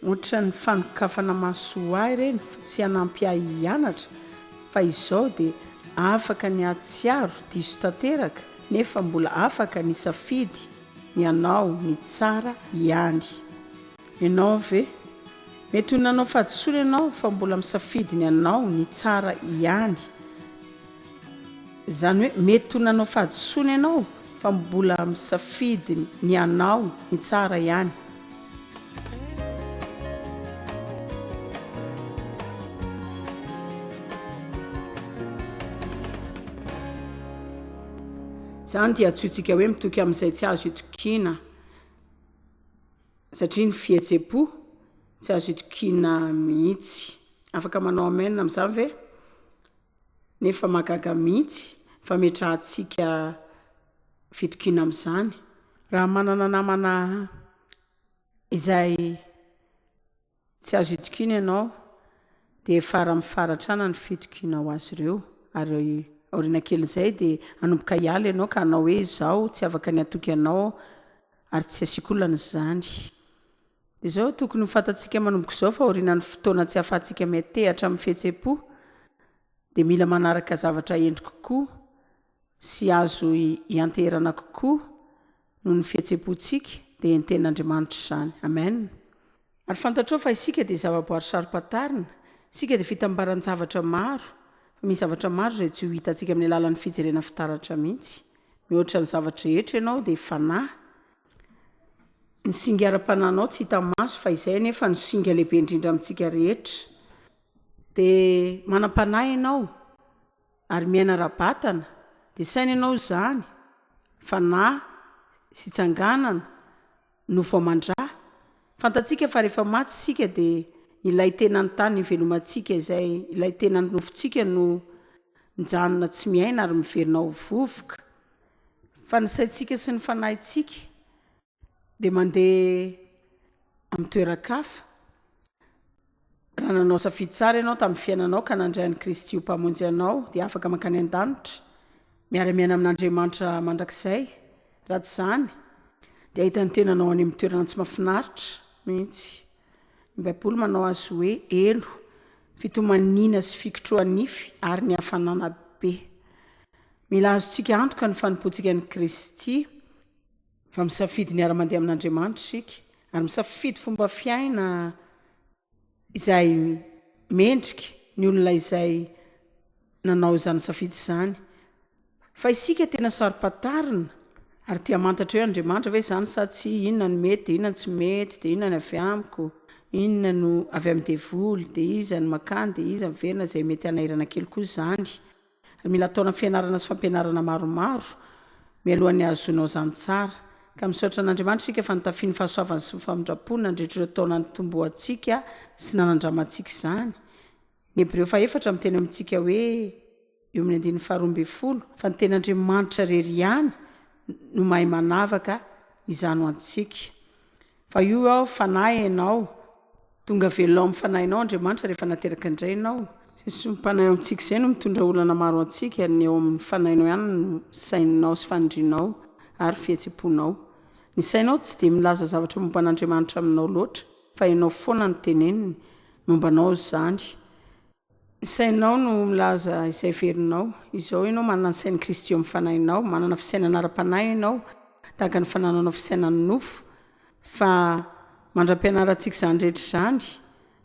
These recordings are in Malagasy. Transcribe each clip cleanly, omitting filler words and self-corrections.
Ohatran'ny fanokafana maso ho ahy ireny sy hanampy ahy hianatra fa izao dia afaka ny hahatsiaro diso tanteraka nefa mbola afaka ny hisafidy ny hanao ny tsara ihany. Ianao ve? Mety ho nanao fahadisoana ianao fa mbola misafidy ny hanao ny tsara ihany. Izany hoe mety ho nanao fahadisoana ianao fa mbola misafidy ny hanao ny tsara ihany. Izany dia antsointsika hoe mitoky amin'izay tsy azo itokiana, satria ny fihetseham-po tsy azo itokiana mihitsy. Afaka manao amen amin'izany ve? Nefa mahagaga mihitsy fametrahantsika fitokiana amin'izany. Raha manana namana izay tsy azo itokiana ianao dia efa ara-mifaratrana ny fitokianao azy ireo ary aoriana kelin'izay dia hanomboka hiala ianao ka hanao hoe izaho tsy afaka ny hatoky anao ary tsy asiako olana izany. Izao, tokony ho fantatsika manomboka izao fa aorianan'ny fotoana tsy ahafahantsika miantehatra amin'ny fihetseham-po dia mila manaraka zavatra hendry kokoa sy azo ianteherana kokoa noho ny fihetseham-pontsika, dia ny Tenin'Andriamanitra izany. Amen. Ary fantatrao fa isika dia zavaboary saro-pantarina, isika dia fitambaran-javatra maro, fa misy zavatra maro izay tsy ho hitantsika amin'ny alalan'ny fijerena fitaratra mihitsy. Mihoatra ny zavatra rehetra ianao dia fanahy. Ny singa ara-panahinao tsy hita maso fa izay anefa no singa lehibe indrindra amintsika rehetra. Dia manam-panahy ianao ary miaina ara-batana, dia saina ianao izany, fanahy sy tsanganana, nofo aman-dra. Fantatsika fa rehefa maty isika dia ilay tenan'ny tany ivelomantsika izay ilay tenan'ny nofontsika no mijanona tsy miaina ary miverina ho vovoka. Fa ny saintsika sy ny fanahintsika dia mandeha amin'ny toeran-kafa. Raha nanao safidy tsara ianao tamin'ny fiainanao ka nandray an'i Kristy ho Mpamonjy anao dia afaka mankany an-danitra, miara-miaina amin'Andriamanitra mandrakizay. Raha tsy izany dia hahita ny tenanao any amin'ny toerana tsy mahafinaritra mihitsy. Ny Baiboly manao azy hoe helo, fitomaniana sy fikitroha-nify ary ny hafanana be. Mila azontsika antoka ny fanompoantsika an'i Kristy fa misafidy ny hiara-mandeha amin'Andriamanitra isika ary misafidy fomba fiaina izay mendrika ny olona izay nanao izany safidy izany. Fa isika tena saro-pantarina ary te hamantatra hoe Andriamanitra ve izany sa tsia, inona no mety dia inona no tsy mety, dia inona ny avy amiko, inona no avy amin'ny devoly, dia iza no makany, dia iza miverina, izay mety hanahirana kely koa izany. Mila taona fianarana sy fampianarana maromaro mialohan'ny hahazoanao izany tsara. Ka misaotra an'Andriamanitra isika fa nitafiany fahasoavany sy ny famindrampony nandritra ireo taona nitomboantsika sy nanandramantsika izany. Ny Hebreo fahefatra miteny amintsika hoe, eo amin'ny andininy faharoambinifolo, fa ny Tenin'Andriamanitra irery ihany no mahay manavaka izany ho antsika. Fa io aho, fanahy ianao. Tonga velona ao amin'ny fanahinao Andriamanitra rehefa nateraka indray ianao. Izay mpanahy ao amintsika izay no mitondra olana maro antsika, ny ao amin'ny fanahinao ihany no saininao sy fanirianao ary fihetsem-ponao. Ny sainao tsy dia milaza zavatra momba an'Andriamanitra aminao loatra fa ianao foana no teneniny momba anao izany. Ny sainao no milaza izay heverinao. Izao ianao manana ny sain'i Kristy eo amin'ny fanahinao, manana fisainana ara-panahy ianao, tahaka ny fanananao fisainan'ny nofo. Fa mandra-pianarantsika izany rehetra izany,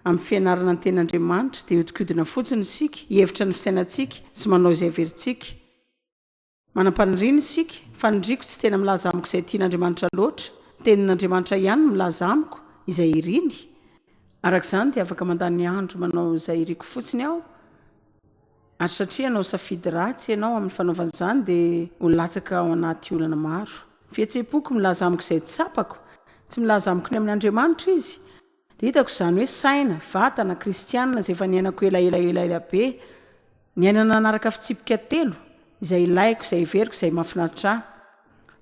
amin'ny fianarana ny Tenin'Andriamanitra, dia hihodinkodina fotsiny isika, hihevitra ny fisainantsika sy manao izay heverintsika. Manam-paniriana isika, faniriako tsy tena milaza amiko izay tian'Andriamanitra loatra, ny Tenin'Andriamanitra ihany no milaza amiko izay iriny. Araka izany dia afaka mandany andro manao izay iriko fotsiny aho, ary satria hanao safidy ratsy ianao amin'ny fanaovana izany dia ho latsaka ao anaty olana maro. Ny fihetseham-poko milaza amiko izay tsapako, tsy milaza amiko ny amin'Andriamanitra izy. Dia hitako izany hoe saina, vatana, kristianina izay efa niainako elaela elaela be, niaina nanaraka fitsipika telo, izay ilaiko, izay heveriko, izay mahafinaritra ahy.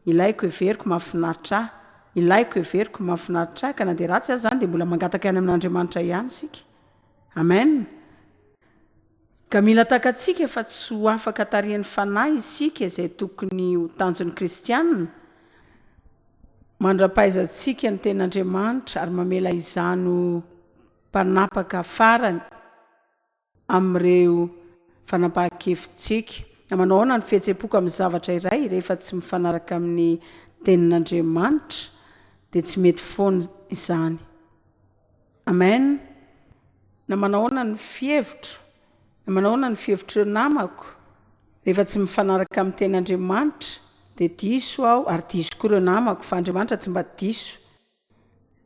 Ilaiko, heveriko, mahafinaritra ahy. Ilaiko, heveriko, mahafinaritra ahy. Ka na dia ratsy aza izany dia mbola mangataka ihany amin'Andriamanitra ihany isika. Amen. Ka mila takatsika fa tsy ho afaka tarihan'ny Fanahy isika izay tokony ho tanjon'ny kristianina. Mandra-pahaizantsika ny Tenin'Andriamanitra ary mamela izany ho mpanapaka farany amin'ireo fanapahan-kevitsika. Na manao ahoana ny fihetseham-poko amin'ny zavatra iray rehefa tsy mifanaraka amin'ny Tenin'Andriamanitra dia tsy mety foana izany. Amen. Na manao ahoana ny fihevitro, na manao ahoana ny fihevitr'ireo namako, rehefa tsy mifanaraka amin'ny Tenin'Andriamanitra dia diso aho ary diso koa ireo namako fa Andriamanitra tsy mba diso.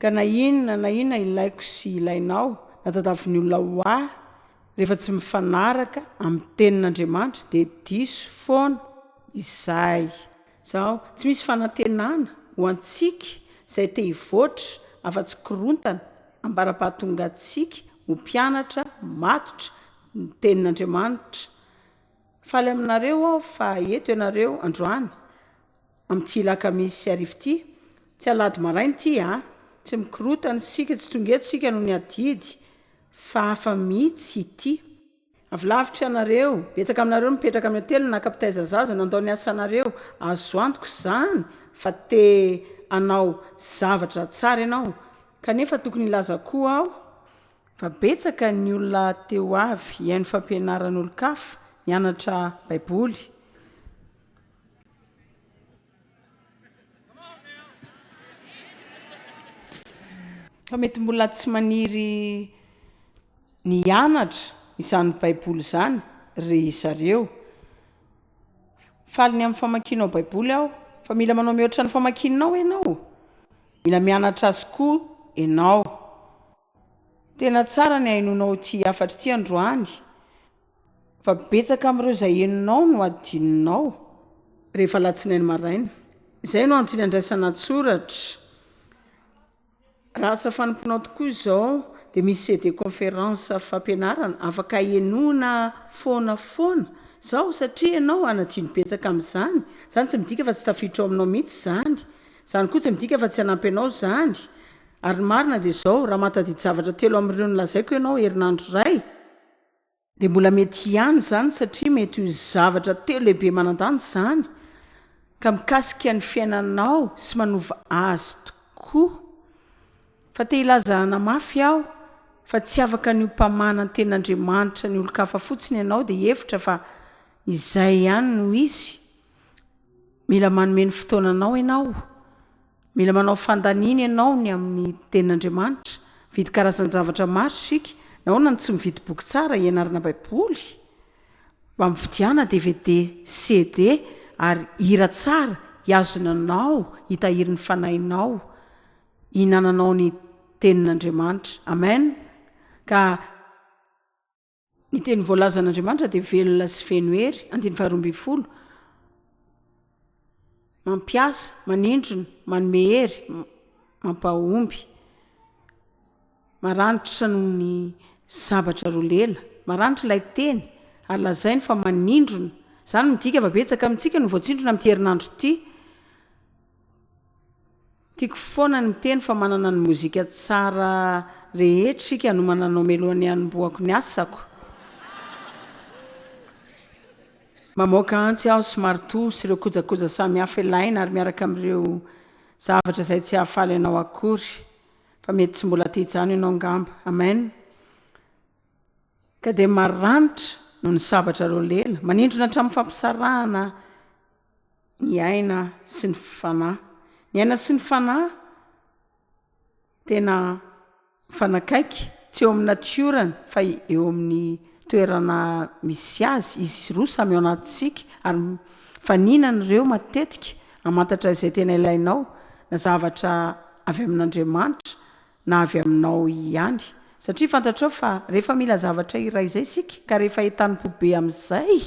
Ka na inona na inona ilaiko sy ilainao na tadavin'ny olona ho ahy rehefa tsy mifanaraka amin'ny tenin'Andriamanitra dia diso foana izay. Izao, tsy misy fanantenana ho antsika izay te hivoatra afa-tsy korontana ambara-pahatonga antsika ho mpianatra matotra ny tenin'Andriamanitra. Faly aminareo aho fa eto ianareo androany. Amin'ity alakamisy hariva ity, tsy alahady maraina ity a! Tsy mikorotana isika, tsy tonga eto isika noho ny adidy, fa hafa mihitsy ity. Avy lavitra ianareo, betsaka aminareo no mipetraka amin'ny hotely, naka mpitaiza zaza, nandao ny asanareo, azo antoka izany fa te hanao zavatra tsara ianao, kanefa tokony hilaza koa aho fa betsaka ny olona te ho avy hihaino fampianaran'olon-kafa, nianatra Baiboly. Fa mety mbola tsy maniry ny hianatra izany Baiboly izany ry zareo. Faly ny amin'ny famakianao Baiboly aho, fa mila manao mihoatra ny famakianao ianao. Mila mianatra azy koa ianao. Tena tsara ny hainoanao ity hafatra ity androany fa betsaka amin'ireo izay henonao no adinonao rehefa alatsinainy maraina. Izay no antony andraisana an-tsoratra. Raha asa fanompoanao tokoa izao dia misy CD conférence fampianarana afaka henoina foana foana izao satria ianao hanadino betsaka amin'izany. Izany tsy midika fa tsy tafiditra ao aminao mihitsy izany. Izany koa tsy midika fa tsy hanampy anao izany. Ary ny marina dia izao, raha mahatadidy zavatra telo amin'ireo nolazaiko ianao herinandro iray, dia mbola mety ihany izany satria mety ho zavatra telo lehibe manan-danja izany ka mikasika ny fiainanao sy manova azy tokoa. Fa te hilaza hanamafy aho fa tsy afaka ny ho mpamana ny tenin'Andriamanitra ny olon-kafa fotsiny ianao dia hihevitra fa izay ihany no izy. Mila manome ny fotoananao ianao. Mila manao fandaniana ianao ny amin'ny Tenin'Andriamanitra. Mividy karazan-javatra maro isika. Nahoana no tsy mividy boky tsara hianarana Baiboly? Mba mividiana dvd, CD, ary hira tsara hihazona anao hitahiry ny fanahinao, hihinananao ny Tenin'Andriamanitra. Amen. Ka. Ny teny voalazan'Andriamanitra dia velona sy feno hery, andininy faharoa ambin'ny folo, mampiasa, manindrona, manome hery, mampahomby, maranitra noho ny sabatra roa lela, maranitra ilay teny ary lazainy fa manindrona, izany midika fa betsaka amintsika no voatsindrona amin'ity herinandro ity. Tiako foana ny miteny fa manana ny mozika tsara rehetra isika hanomana anao mialohan'ny hanombohako ny asako. Mamoaka antsy aho sy maritoa sy ireo kojakoja samihafa ilaina ary miaraka amin'ireo zavatra izay tsy hahafaly anao akory fa mety tsy mbola te hijanona ianao angamba. Amen. Ka dia maranitra noho ny sabatra roa lela, manindrona hatramin'ny fampisarahana ny aina sy ny fanahy. Ny aina sy ny fanahy tena mifanakaiky, tsy eo amin'ny natiorany fa eo amin'ny toerana misy azy, izy roa samy ao anatintsika ary mifaninana ireo matetika hamantatra izay tena ilainao na zavatra avy amin'Andriamanitra na avy aminao ihany. Satria fantatrao fa rehefa mila zavatra iray izay isika ka rehefa entanim-po be amin'izay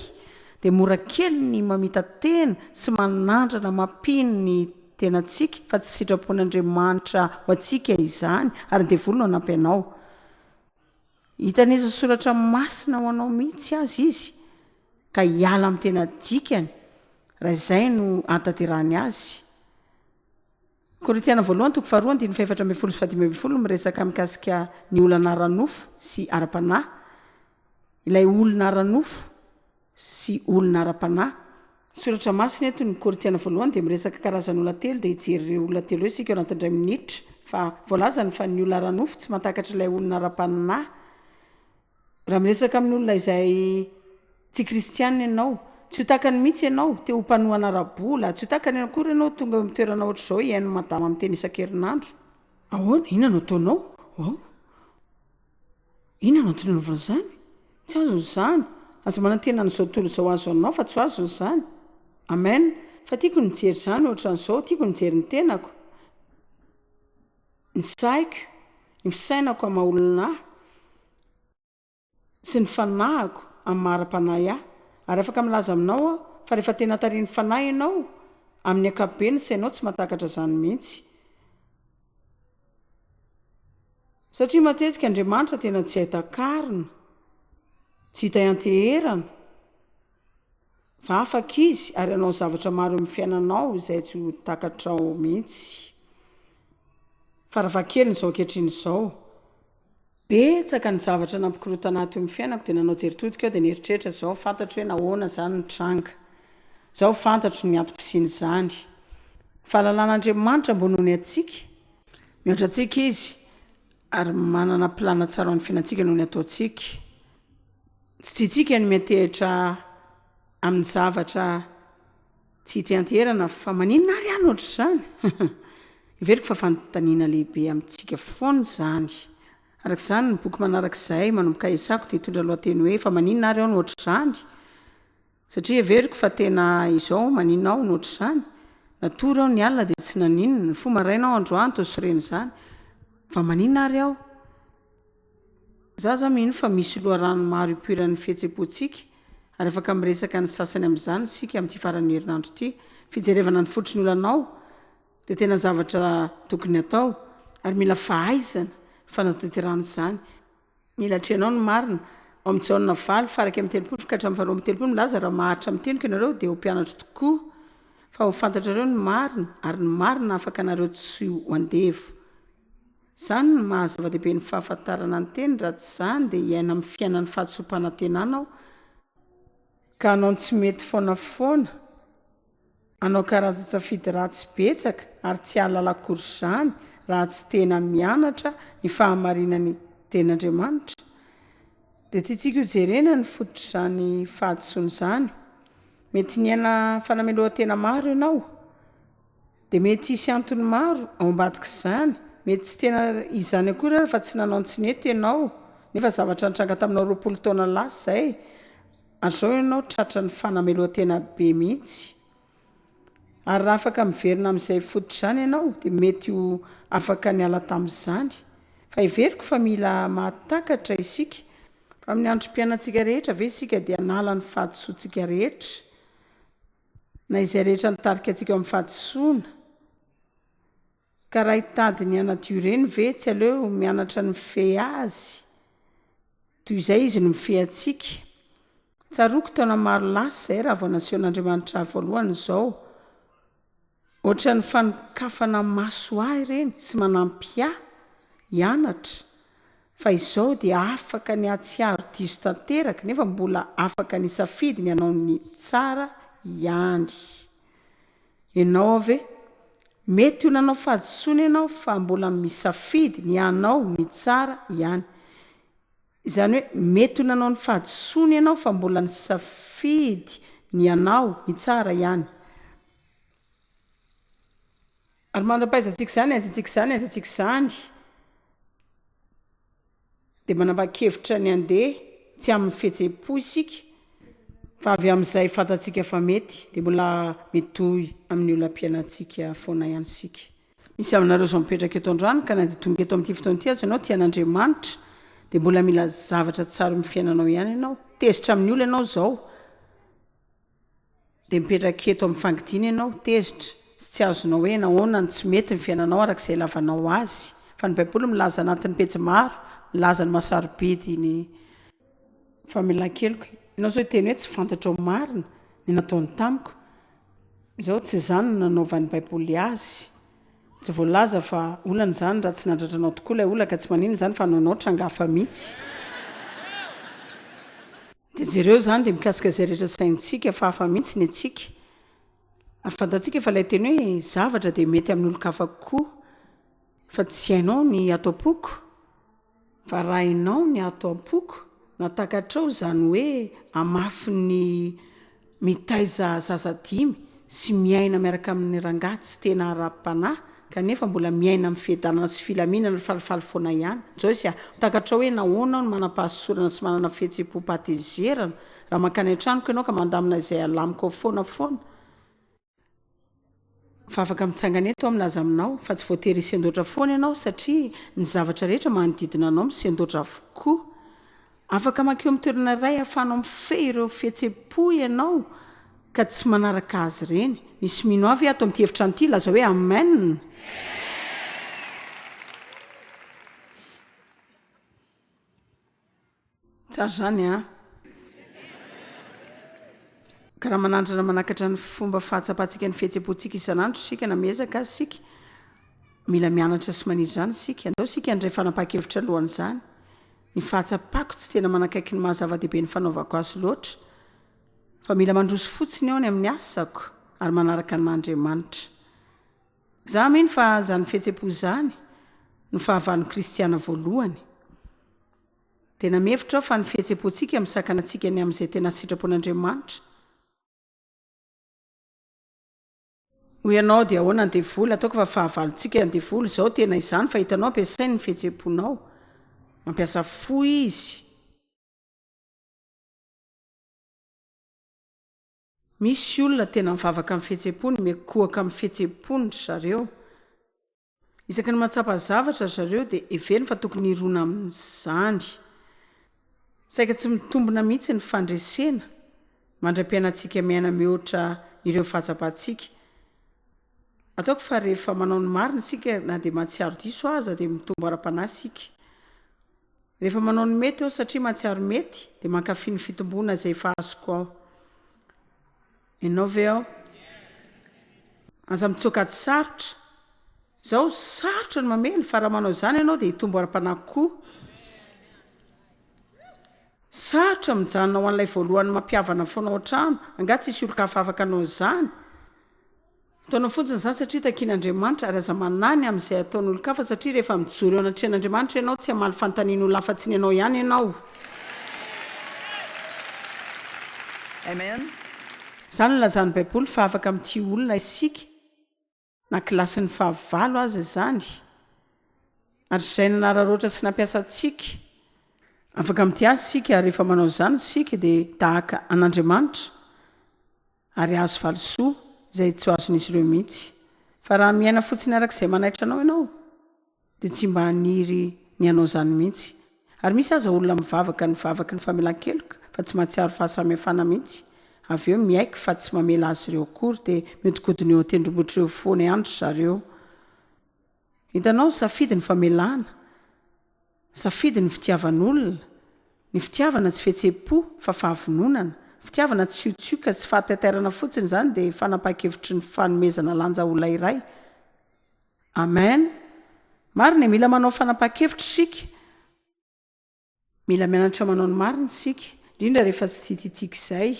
dia mora kely ny mamita-tena sy manandrana mampino ny tenantsika fa tsy sitrapon'Andriamanitra ho antsika izany ary ny devoly no hanampy anao hitan'iza soratra masina ho anao mihitsy aza izy ka hiala amin'ny tena dikany raha izay no ahatanterahany azy. Korintiana voalohany toko faharoa andininy fahefatra ambin'ny folo sy fahadimy ambin'ny folo miresaka mikasika ny olana ara-nofo sy ara-panahy, ilay olona ara-nofo sy olona ara-panahy. Soratra Masina eto, ny Korintiana voalohany dia miresaka karazan'olona telo, dia hijery ireo olona telo ireo isika ao anatin'ny indray minitra. Fa voalazany fa ny olona ara-nofo tsy mahatakatra ilay olona ara-panahy. Raha miresaka amin'ny olona izay tsy kristiana ianao, tsy ho takany mihitsy ianao, te ho mpanohana ara-bola, tsy ho takany akory ianao tonga eo amin'ny toerana ohatr'izao hihaino madama miteny isan-kerinandro. Ahoana? Inona no ataonao? Ao? Inona no antony anaovana izany? Tsy azony izany. Aza manantena an'izao tontolo izao azo anao fa tsy ho azony izany. Amen. Fa tiako ny mijery izany ohatran'izao, tiako ny mijery ny tenako, ny saiko, ny fisainako amin'ny maha olona ahy, sy ny fanahiko amin'ny maha ara-panahy ahy. Ary afaka milaza aminao aho fa rehefa tena tarihin'ny fanahy ianao, amin'ny ankapobeny ny sainao tsy mahatakatra izany mihitsy. Satria matetika Andriamanitra tena tsy hay takarina, tsy hita ianteherana, fa afaka Izy ary hanao zavatra maro eo amin'ny fiainanao izay tsy ho takatrao mihitsy. Farafahakeliny izao ankehitriny izao. Betsaka ny zavatra nampikorontana ahy teo amin'ny fiainako dia nanao jery todika aho dia nieritreritra izao fantatro hoe nahoana izany nitranga. Izao fantatro ny antom-pisian'izany. Fahalalan'Andriamanitra ambony noho ny antsika. Mihoatra antsika Izy ary manana planina tsara ho an'ny fiainantsika noho ny ataontsika. Tsy tiantsika ny miantehitra amin'ny zavatra tsy hita ianteherana fa maninona ary aho no ohatr'izany? Heveriko fa fanontaniana lehibe amintsika foana izany. Araka izany, ny boky manaraka izay manomboka Esako dia hitondra lohateny hoe Fa maninona ary aho no ohatr'izany? Satria heveriko fa tena izao maninona aho no ohatr'izany? Natory aho ny alina dia tsy naninona, nifoha maraina aho androany toa sorena izany. Fa maninona ary aho? Za aza mino fa misy loharano maro ipoiran'ny fihetsem-pontsika ary afaka miresaka ny sasany amin'izany isika amin'ity faran'ny herinandro ity. Fijerevana ny fototry ny olanao dia tena zavatra tokony atao ary mila fahaizana fanatanterahana izany. Mila atrehinao ny marina. Ao amin'ny Jaona valo faha 31 ka hatramin'ny faha 32 milaza raha maharitra amin'ny teniko ianareo dia ho mpianatro tokoa fa ho fantatrareo ny marina ary ny marina hahafaka anareo tsy ho andevo. Izany no maha zava-dehibe ny fahafantarana ny teny, raha tsy izany dia hiaina amin'ny fiainan'ny fahadisoam-panantenana aho, ka hanao ny tsy mety foana foana, hanao karazan-tsafidy ratsy betsaka ary tsy hahalala akory izany raha tsy tena mianatra ny fahamarinan'ny Tenin'Andriamanitra. Dia tiantsika hojerena ny fototr'izany fahadisoana izany. Mety niaina fanamelohan-tena maro ianao. Dia mety hisy antony maro ao ambadik'izany, mety tsy tena izany akory ary fa tsy nanao ny tsy nety ianao, nefa zavatra nitranga taminao 20 taona lasa izay, ary izao ianao tratran'ny fanamelohan-tena be mihitsy. Ary raha afaka miverina amin'izay fototra izany ianao dia mety ho afaka niala tamin'izany. Fa heveriko fa mila mahatakatra isika fa amin'ny androm-piainantsika rehetra ve isika dia hanala ny fahadisoantsika rehetra? na izay rehetra nitarika antsika ao amin'ny fahadisoana, ka raha hitady ny hanadio ireny ve tsy aleo mianatra ny mifehy azy toy izay izy no mifehy antsika? Tsaroako taona maro lasa izay raha vao nasehon'Andriamanitra ahy voalohany izao, ohatran'ny fanokafana maso ahy ireny sy manampy ahy hianatra Fa izao dia afaka ny hahatsiaro diso tanteraka nefa mbola afaka ny hisafidy ny hanao ny tsara ihany. Ianao ao ve? Mety ho nanao fahadisoana ianao fa mbola misafidy ny hanao ny tsara ihany. Izany hoe mety ho nanao ny fahadisoana ianao fa mbola nisafidy ny hanao ny tsara ihany. Ary mandra-pahaizantsika izany, ahaizantsika izany, ahaizantsika izany, dia manapa-kevitra ny handeha tsy amin'ny fihetseham-po isika, fa avy amin'izay fantatsika fa mety, dia mbola mitohy amin'ny olam-piainantsika foana ihany isika. Misy aminareo izao mipetraka eto androany, ka na dia tonga eto amin'ity fotoana ity aza ianao, tia an'Andriamanitra, dia mbola mila zavatra tsara eo amin'ny fiainanao ihany ianao. Tezitra amin'ny olona ianao izao. Dia mipetraka eto amin'ny fangidiana ianao, tezitra, sy tsy azonao hoe nahoana no tsy mety ny fiainanao araka izay ilavanao azy. Fa ny Baiboly milaza anatin'ny pejy maro, milaza ny maha sarobidy ny famelan-keloka. Ianao izao hiteny hoe tsy fantatrao marina ny nataony tamiko. Izao tsy izany no nanaovan'ny Baiboly azy. Tsy voalaza fa olana izany raha tsy nandratra anao tokoa ilay olona ka tsy maninona izany fa hanao anao tranga hafa mihitsy. Dia jereo izany dia mikasika izay rehetra saintsika fa hafa mihitsy ny antsika. Ary fantatsika fa ilay teny hoe zavatra dia mety amin'ny olon-kafa koa. Fa tsy hainao ny ato am-poko. Fa raha hainao ny ato am-poko, na takatrao izany hoe hamafin'ny mitaiza zaza dimy sy miaina miaraka amin'ny rangahy tsy tena ara-panahy kanefa mbola miaina amin'ny fiadanana sy filaminana ary falifaly foana ihany. Joyce a! Takatrao hoe nahoana aho no manam-pahasosorana sy manana fihetseham-pom-pahatezerana raha mankany an-tranoko ianao ka mandamina izay alamiko ao foana foana? Fa afaka mitsangana eto aho milaza aminao fa tsy voatery hisendoatra foana ianao satria ny zavatra rehetra manodidina anao misendoatra avokoa. Afaka mankeo amin'ny toerana iray ahafahanao mifehy ireo fihetseham-po ianao ka tsy manaraka azy ireny. Misy mino ahy ve ato amin'ity efitrano ity? Lazao hoe Amen! Tsara izany an! Ka raha manandrana manakatra ny fomba fahatsapantsika ny fihetseham-pontsika isan'andro isika na miezaka aza isika, mila mianatra sy maniry izany isika. Andao isika handray fanapahan-kevitra alohan'izany. Ny fahatsapako tsy tena manakaiky ny maha zava-dehibe ny fanaovako azy loatra, fa mila mandroso fotsiny aho ny amin'ny asako ary manaraka an'Andriamanitra. Izaho mino fa izany fihetseham-po izany no fahavalon'ny kristiana voalohany. Tena mihevitra aho fa ny fihetseham-pontsika misakana antsika ny amin'izay tena sitrapon'Andriamanitra. Hoy ianao, dia ahoana ny devoly? Ataoko fa fahavalontsika ny devoly. Izao tena izany fa hitanao ampiasainy ny fihetseham-ponao. Mampiasa fo izy. Misy olona tena mivavaka amin'ny fihetseham-pony, mikohaka amin'ny fihetseham-pony ry zareo. Isaky ny mahatsapa zavatra ry zareo dia heveriny fa tokony hirona amin'izany. Saika tsy mitombina mihitsy ny fandresena mandra-piainantsika miaina mihoatra ireo fahatsapantsika. Ataoko fa rehefa manao ny marina isika na dia mahatsiaro diso aza dia mitombo ara-panahy isika. Rehefa manao ny mety aho satria mahatsiaro mety dia mankafy ny fitomboana izay efa azoko aho. Ianao ve ao? Aza mitsoaka ady sarotra. Izao, sarotra ny mamely, fa raha manao izany ianao dia hitombo ara-panahy kokoa. Sarotra mijanona ho an'ilay voalohany mampihavana foana ao an-trano. Angaha tsisy olon-kafa afaka hanao an'izany? Ataonao fotsiny izany satria takian'Andriamanitra, ary aza manahy ny amin'izay ataon'olon-kafa satria rehefa mijoro eo anatrehan'Andriamanitra ianao, tsy hamaly fanontanian'olona afa-tsy ny anao ihany ianao. Amen. Izany no ilazan'ny Baiboly fa afaka mitia olona isika, na kilasin'ny fahavalo aza izany, ary izay nanararaotra sy nampiasa antsika. Afaka mitia azy isika, ary rehefa manao izany isika dia tahaka an'Andriamanitra. ary hahazo valisoa izay tsy ho azon'izy ireo mihitsy. Fa raha miaina fotsiny araka izay manaitra anao ianao, dia tsy mba haniry ny hanao izany mihitsy. Ary misy aza olona mivavaka ny vavaky ny famelan-keloka fa tsy mahatsiaro fahasamihafana mihitsy, avy eo miaiky fa tsy mamela azy ireo akory, dia mihodinkodina eo an-tendrombohitra eo foana ihany ry zareo. Hitanao, safidy ny famelana. Safidy ny fitiavan'olona. Ny fitiavana tsy fihetseham-po fa fahavononana. Fitiavana tsy siotsioka sy fahataitairana fotsiny izany dia fanapahan-kevitry ny fanomezana lanja olona iray. Amen! Marina e, mila manao fanapahan-kevitra isika. Mila mianatra manao ny marina isika, indrindra rehefa tsy tiantsika izay.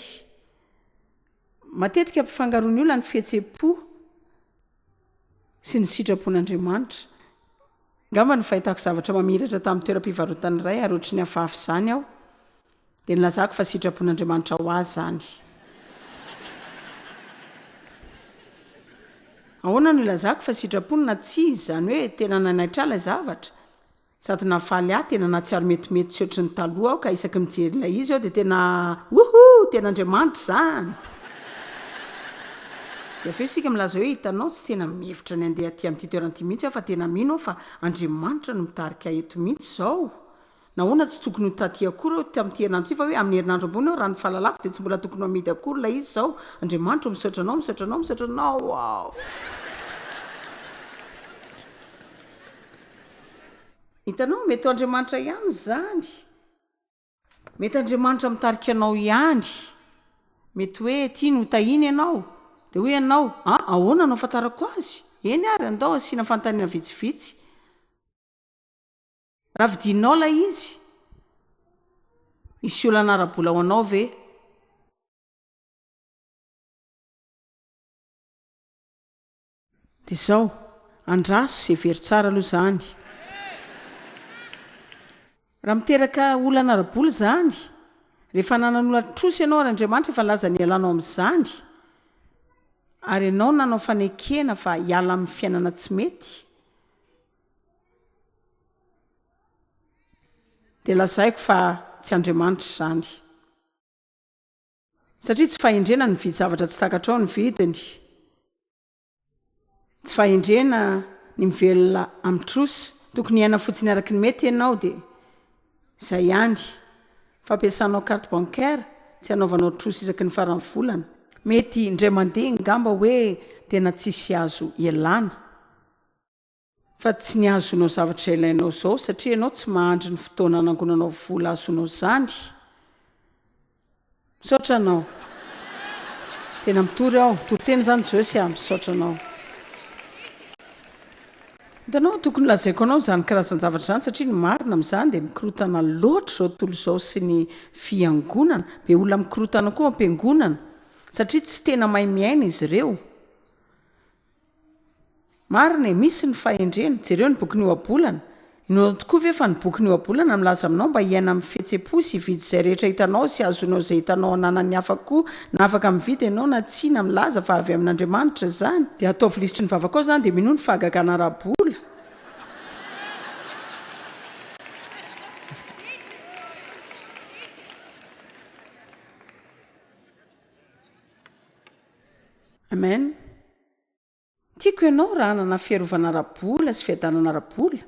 Matetika ampifangaroan'ny olona ny fihetseham-po sy ny sitrapon'Andriamanitra. Angamba ny fahitako zavatra mamiratra tamin'ny toeram-pivarotana iray ary ohatry ny hafahafa izany aho, dia nilazako fa sitrapon'Andriamanitra ho ahy izany. Ahoana no ilazako fa sitrapony na tsia, izany hoe tena nanaitra ahy ilay zavatra? Sady nahafaly ahy, tena nahatsiaro metimety tsy ohatry ny taloha aho ka isaky ny mijery ilay izy aho dia tena wouhou! Tena Andriamanitra izany! Dia avy eo isika milaza hoe hitanao tsy tena mihevitra ny handeha aty amin'ity toerana ity mihitsy aho fa tena mino aho fa Andriamanitra no mitarika ahy eto mihitsy izao. Nahoana tsy tokony ho taty akory aho tamin'ity herinandro ity fa hoe amin'ny herinandro ambony aho raha ny fahalalako dia tsy mbola tokony ho amidy akory ilay izy izao. Andriamanitra ô misaotra anao, misaotra anao, misaotra anao aho. Hitanao, mety ho Andriamanitra ihany izany. Mety Andriamanitra mitarika anao ihany. Mety hoe tiany ho tahiana ianao. Dia hoy ianao, Ah, ahoana no ahafantarako azy? Eny ary, andao asiana fanontaniana vitsivitsy. Raha vidianao ilay izy, hisy olana ara-bola ho anao ve? Dia izao, andraso sy hevero tsara aloha izany. Raha miteraka olana ara-bola izany, rehefa ananan'olona trosa ianao ary Andriamanitra efa nilaza ny hialanao amin'izany, ary ianao nanao fanekena fa hiala amin'ny fiainana tsy mety, dia lazaiko fa tsy Andriamanitra izany. Satria tsy fahendrena ny mividy zavatra tsy takatrao ny vidiny. Tsy fahendrena ny mivelona amin'ny trosa. Tokony hiaina fotsiny araka ny mety ianao dia izay ihany. Fampiasanao carte bancaire tsy hanaovanao trosa isaky ny faran'ny volana. Mety indray mandeha angamba hoe tena tsisy azo ialana. Fa tsy ny hahazoanao zavatra izay ilainao izao satria ianao tsy mahandry ny fotoana hanangonanao vola hahazoanao izany. Misaotra anao. Tena mitory aho. Mitory tena izany Joyce a. Misaotra anao. Hitanao, tokony lazaiko anao izany karazan-javatra izany satria ny marina amin'izany dia mikorontana loatra izao tontolo izao sy ny fiangonana. Be olona mikorontana koa ao am-piangonana satria tsy tena mahay miaina izy ireo. Marina e, misy ny fahendrena. Jereo ny bokin'ny Ohabolana. Inoanao tokoa ve fa ny bokin'ny Ohabolana milaza aminao mba hiaina amin'ny fihetseham-po sy hividy izay rehetra hitanao sy hahazoanao izay hitanao ananan'ny hafa koa na afaka mividy ianao na tsia na milaza fa avy amin'Andriamanitra izany? Dia ataovy lisitry ny vavakao izany dia minoa ny fahagagana ara-bola. Amen. Tiako ianao raha hanana fiarovana ara-bola sy fiadanana ara-bola.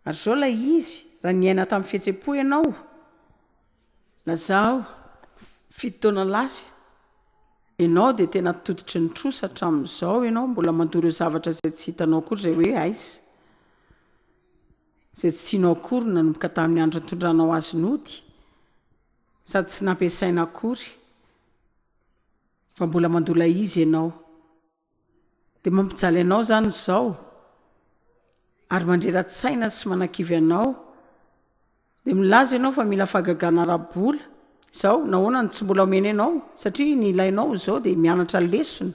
Ary izao ilay izy, raha niaina tamin'ny fihetseham-po ianao, lazao, fito taona lasa, ianao dia tena tototry ny trosa hatramin'izao ianao, mbola mandoa ireo zavatra izay tsy hitanao akory izay hoe aiza, izay tsy tianao akory nanomboka tamin'ny andro nitondranao azy nody, sady tsy nampiasaina akory. Fa mbola mandoa ilay izy ianao. Dia mampijaly anao izany izao, ary mandrera-tsaina sy manakivy anao. Dia milaza ianao fa mila fahagagana ara-bola. Izao, nahoana no tsy mbola omena ianao? Satria ny ilainao izao dia mianatra lesona.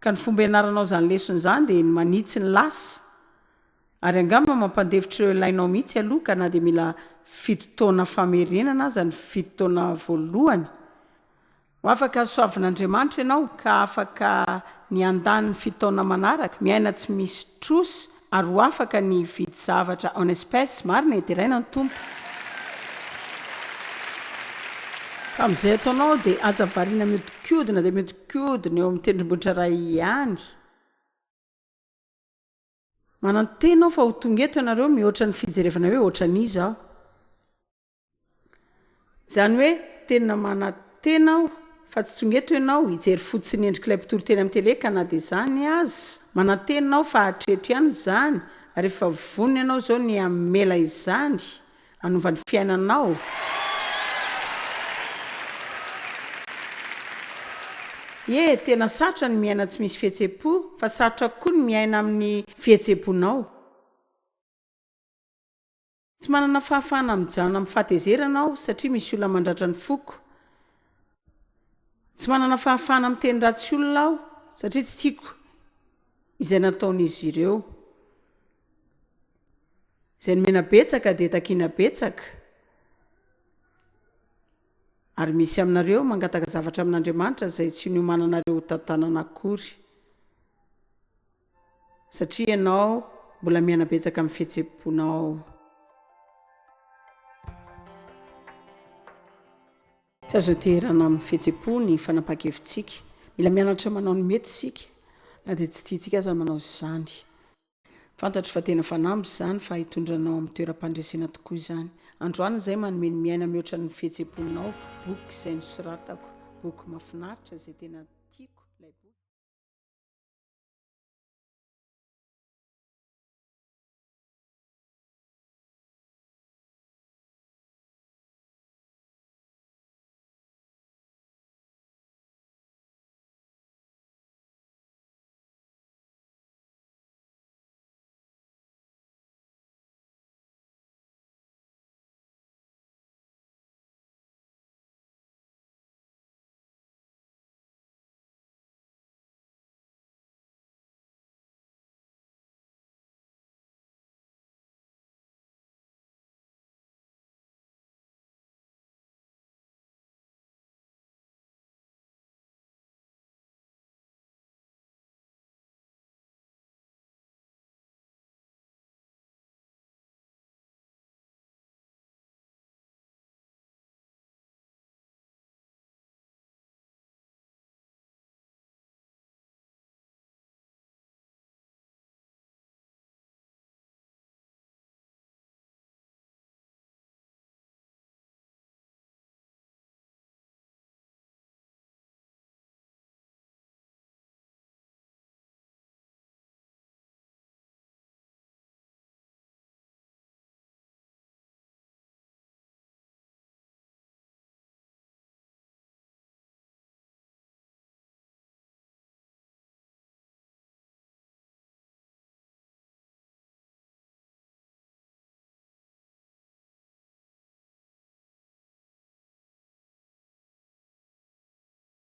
Ka ny fomba ianaranao izany lesona izany dia ny manitsy ny lasa. Ary angamba mampandefitra ireo ilainao mihitsy aloha ka na dia mila fito taona famerenana aza ny fito taona voalohany. Ho afaka soavin'Andriamanitra ianao ka afaka ny handany ny fito taona manaraka, miaina tsy misy trosa ary ho afaka ny hividy zavatra en espèces, marina e, deraina ny Tompo. Fa amin'izay ataonao dia aza variana mihodinkodina dia mihodinkodina eo amin'ny tendrombohitra iray ihany. Manantena aho fa ho tonga eto ianareo mihoatra ny fijerevana hoe ohatran'iza aho. Izany hoe tena manantena aho fa tsy tonga eto ianao hijery fotsiny endrik'ilay mpitory teny amin'ny tele ka na dia izany aza, manantena aho fa hatreto ihany izany ary efa vonona ianao izao ny hamela izany hanova ny fiainanao. Ie, tena sarotra ny miaina tsy misy fihetseham-po fa sarotra kokoa ny miaina amin'ny fihetseham-ponao. Tsy manana fahafahana mijanona amin'ny fahatezerana aho satria misy olona mandratra ny foko. Tsy manana fahafahana miteny ratsy olona aho satria tsy tiako izay nataon'izy ireo. Izay nomena betsaka dia takiana betsaka. Ary misy aminareo mangataka zavatra amin'Andriamanitra izay tsy niomananareo hotantanana akory. Satria ianao mbola miaina betsaka amin'ny fihetseham-ponao. Tsy azo anteherana amin'ny fihetseham-po ny fanapahan-kevitsika. Mila mianatra manao ny mety isika, na dia tsy tiantsika aza ny manao izany. Fantatro fa tena fanamby izany, fa hitondra anao amin'ny toeram-pandresena tokoa izany. Androany izay manome ny miaina mihoatra ny fihetseham-ponao, boky izay nosoratako, boky mahafinaritra izay tena.